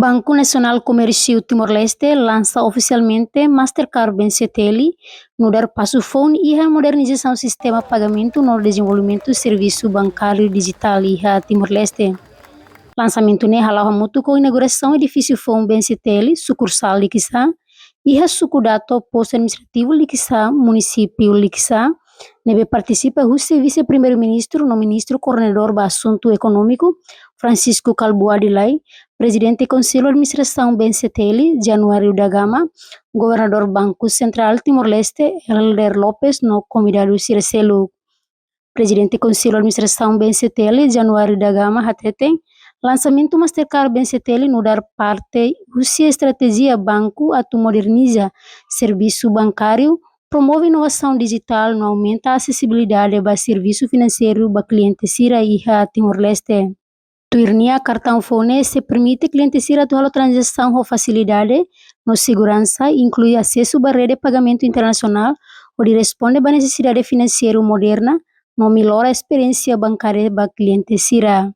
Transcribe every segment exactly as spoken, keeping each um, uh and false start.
Banku Nasionál Komérsiu Timor-Leste lansa ofisialmente Mastercard BNCTL, nu'udar pasu foun iha modernizasaun sistema pagamentu no dezenvolvimentu servisu bankáriu dijitál iha Timor-Leste. Lansamentu ne'e hala'o hamutuk ho inaugurasaun edifísiu foun BNCTL, sukursál Likisá, iha suku Dato, postu administrativu Likisá, munisípiu Likisá, ne'ebé partisipa husi Vise-Primeiru-Ministru no Ministru Koordenadór ba Asuntu Ekonómiku, Francisco Kalbuadi Lay, Prezidente Konsellu Administrasaun BNCTL, Januário da Gama, Governadór Banku Sentrál Timor-Leste, Helder Lopes, no konvidadu sira seluk. Prezidente Konsellu Administrasaun BNCTL, Januário da Gama, hateten, lansamentu Mastercard BNCTL nu'udar parte husi estratéjia banku atu moderniza servisu bankáriu, promove inovasaun dijitál no aumenta asesibilidade ba servisu finanseiru ba kliente sira iha Timor-Leste. Tuir nia, kartaun foun ne'e sei permite kliente sira atu halo tranzasaun ho fasilidade no seguransa, inklui asesu ba rede pagamentu internasionál, hodi responde ba nesesidade finanseiru moderna, no mellora esperiénsia bankária ba kliente sira.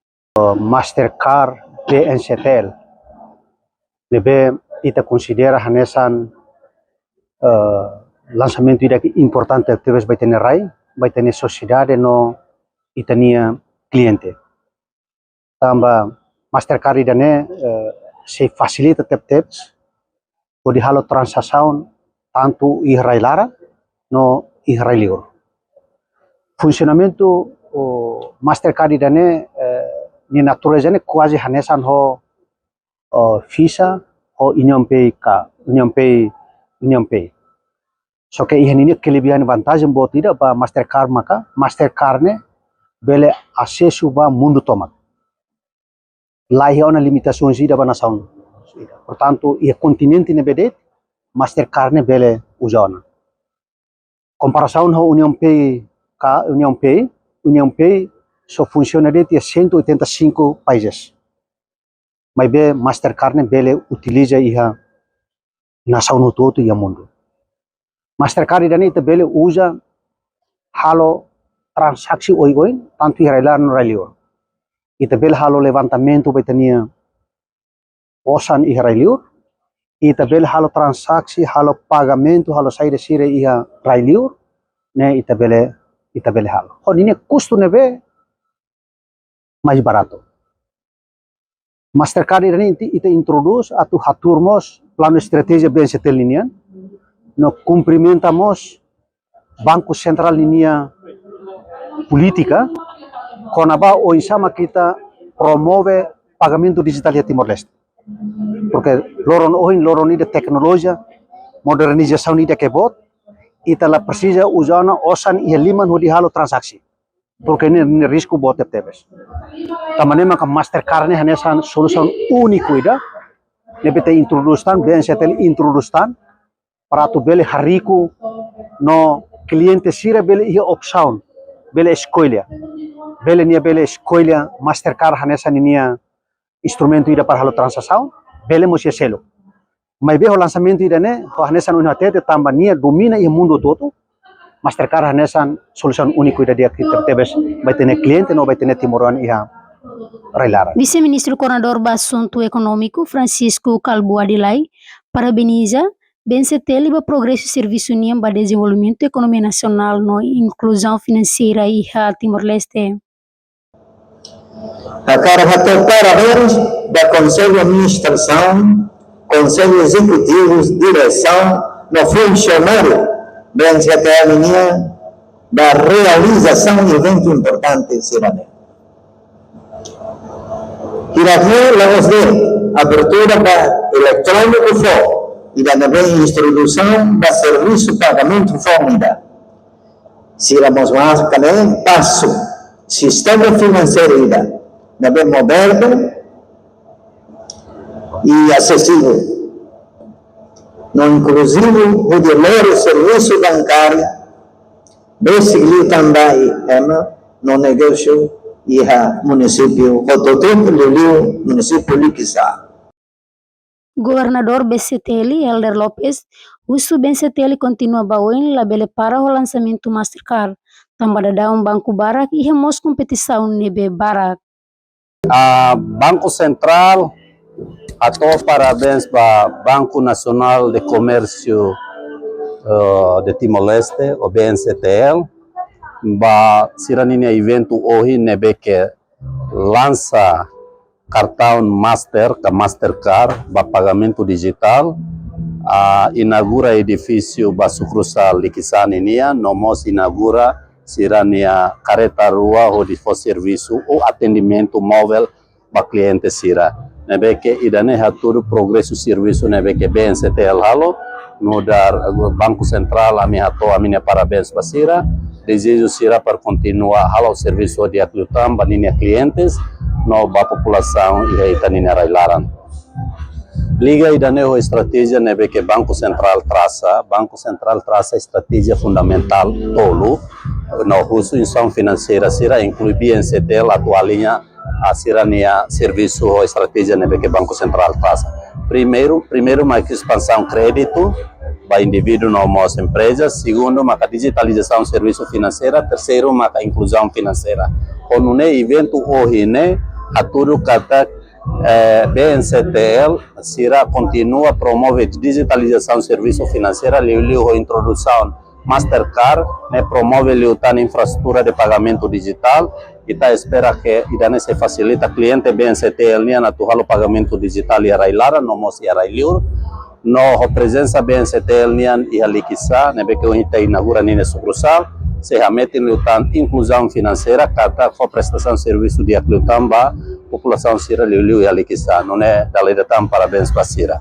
Mastercard BNCTL, ne'ebé ita konsidera hanesan, eh, lansamentu ida ke importante tebes ba ita-nia rai, ba ita-nia sosiedade no ita-nia kliente. Tanba Mastercard ida-ne'e, eh, sei fasilita tebetebes hodi halo tranzasaun tantu iha rai-laran no iha rai-liur. Funsionamentu, o, Mastercard ida-ne'e, eh, nia natureza ne'e kuaze hanesan ho, o, Visa, ho UnionPay ka, UnionPay, UnionPay. Só ke iha ninia kelebihan, vantajen boot ida ba Mastercard maka, Mastercard ne'e bele asesu ba mundu tomak. La iha ona limitasaun ida ba nasaun. Portantu, iha kontinente ne'ebé de'it, Mastercard ne'e bele uza ona. Komparasaun ho UnionPay ka, UnionPay, UnionPay só funsiona de'it iha cento e oitenta e cinco países. Maibé Mastercard ne'e bele utiliza iha nasaun hotu-hotu iha mundu. Mastercard ida-ne'e ita bele uza halo tranzasaun oioin, tantu iha rai-laran no rai-liur. Ita bele halo levantamentu ba ita-nia osan iha rai-liur, ita bele halo tranzasaun, halo pagamentu, halo saida sira iha rai-liur, ne'e ita bele, ita bele halo. Ho ninia kustu ne'ebé mais baratu. Mastercard ida-ne'e ita, ita introdús atu hatuur mós planu estratéjia BNCTL ninian, no kumprimenta mós Banku Sentrál ninia polítika, kona-ba oinsá mak ita promove pagamentu dijitál iha Timor-Leste. Porke loron ohin, loron ida teknolojia, modernizasaun ida ke boot, ita la presiza uza ona osan iha liman hodi halo tranzasaun. Porke ne'e, ne'e risku boot tebetebes. Tanba ne'e maka Mastercard ne'e hanesan solusaun úniku ida, ne'ebé ita introdús tan, BNCTL introdús tan, para atu bele hariku no kliente sira bele iha opsaun, bele eskolla. Bele nia bele eskolla Mastercard hanesan ninia instrumentu ida para halo tranzasaun, bele mós iha seluk. Maibé ho lansamentu ida-ne'e, ho hanesan ohin hatete tanba nia domina iha mundu hotu-hotu, Mastercard hanesan solusaun úniku ida di'ak tebetebes ba ita-nia kliente no ba ita-nia timoroan iha rai-laran. Vise-Ministru Koordenadór ba Asuntu Ekonómiku, Francisco Kalbuadi Lay, parabeniza BNCTL ba progresu servisu nian ba dezenvolvimentu ekonomia nasionál no inkluzaun finanseira iha Timor-Leste. Hakarak hato'o parabéns ba Konsellu Administrasaun, Konsellu Ezekutivu, Diresaun no funsionáriu BNCTL nian ba realizasaun eventu importante sira-ne'e. Hirak-ne'e la'ós de'it abertura ba eletróniku foun, ida ne'ebé introdusaun ba servisu pagamentu foun ida. Sira mós maka ne'e pasu sistema finanseiru ida ne'ebé modernu i asesivel no inkluzivu, hodi lori servisu bankáriu besik liután ba ema no negósiu iha munisípiu hotu-hotu, liuliu munisípiu Likisá. Governadór BNCTL, Helder Lopes, husu BNCTL kontinua ba oin, labele para ho lansamentu Mastercard, tanba daudaun banku barak iha mós kompetisaun ne'ebé barak. Ah, Banku Sentrál Hato'o parabéns ba Banco Nacional de Comercio eh, de Timor-Leste, ou B N C T L, ba sira-nia eventu ohin ne'ebé ke lansa kartaun Master ka Mastercard ba pagamentu dijitál, ah, inaugura edifísiu ba sukursál Likisá nian, no mós inaugura sira-nia karreta rua hodi fó servisu ou atendimentu móvel ba kliente sira. Ne'ebé ke ida-ne'e hatudu progresu servisu ne'ebé ke B N C T L halo, nu'udar Banku Sentrál, ami hato'o ami-nia parabéns ba sira, dezeja sira para kontinua halo servisu di'ak liután ba ninia klientes, no ba populasaun iha ita-nia rai-laran. Liga ida-ne'e ho estratéjia ne'ebé ke Banku Sentrál trasa, Banku Sentrál trasa estratéjia fundamentál tolu, no husu instituisaun finanseira sira, inklui B N C T L, atu aliña sira-nia servisu ho estratéjia ne'ebé ke Banku Sentrál trasa. Primeiru, primeiru maka espansaun kréditu ba indivíduu no mós empreza, segundu maka dijitalizasaun servisu finanseira, terseiru maka inkluzaun finanseira. Ho nune'e eventu ohin ne'e hatudu katak eh, B N C T L sira kontinua promove dijitalizasaun servisu finanseira, liuliu ho introdusaun Mastercard, ne'e promove liután infraestrutura de pagamentu dijitál. Ita espera ke ida-ne'e sei fasilita kliente B N C T L nian atu halo pagamentu dijitál iha rai-laran no mós iha rai-liur. No ho prezensa B N C T L nian iha Likisá, ne'ebé ke ohin ita inaugura ninia sukursál, sei hametin liután inkluzaun finanseira, katak fó prestasaun servisu di'ak liután ba populasaun sira, liuliu iha Likisá. Nune'e dala ida tan parabéns ba sira.